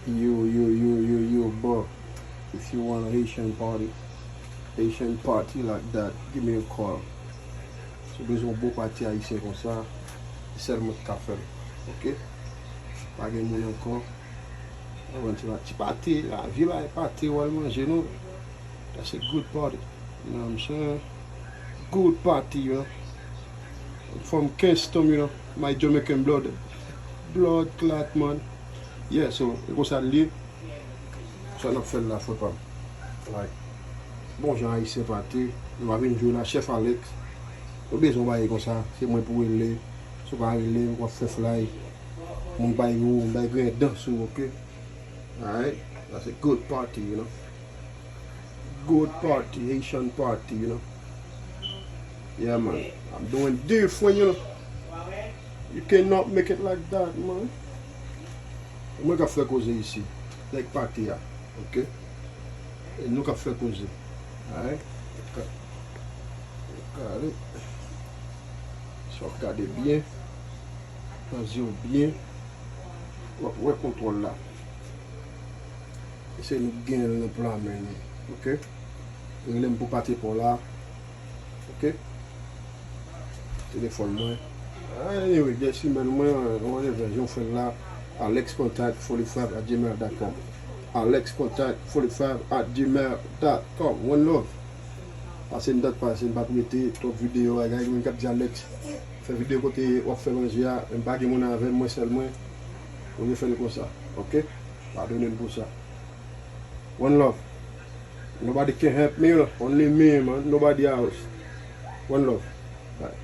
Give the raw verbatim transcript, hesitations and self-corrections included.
Yo, yo, yo, yo, yo, bro. If you want a Haitian party, Haitian party like that, give me a call. Si w bezwen yon bon pati ayisyen konsa, se sèl mwen ki ka fè l. Oke? Pa gen moun ankò. Mwen ti, ti pati, lavi la e pati, w al manje, non? That's a good party. You know what I'm saying? Good party, you know. I'm from Kingston, you know. My Jamaican blood. Blood clot, man. Yeah, so, e konsa l ye. Sa n ap fè l la, frè pa m. Like, bon jan ayisyen pati. Nou pa vin jwe la, chèf Alex. Nou bezwen bagay konsa. Se mwen pou rele. Si w pa rele, w ap fè flay. Moun bay ou, moun bay grenn dan sou, oke? Alright? That's a good party, you know? Good party, Haitian party, you know? Yeah, man. I'm doing different, you know? You cannot make it like that, man. Mwen k ap fè koze isi. Nèg pati a, oke? E nou k ap fè koze. Alright? Ka-, kare. Si w ap gade byen, nan zye w byen, w ap wè kontwòl la. Eseye nou genyen l nan pla men nou. Oke? Rele m pou pati pa w la. Oke? Telefòn mwen. Anyway, guys, email mwen, whatever, jan w fè l la, alex contact forty five at gmail dot com. Alex contact forty five at gmail dot com. One love. Pase m dat pase, m p ap rete twòp videyo a, gade moun k ap di Alex fè videyo kote w ap fè manje a, men m pa gen moun avè m, mwen sèl mwen. Ou vle fè l konsa, oke? Padone m pou sa. One love. Nobody can help me, you know. Only me, man. Nobody else. One love. Bye.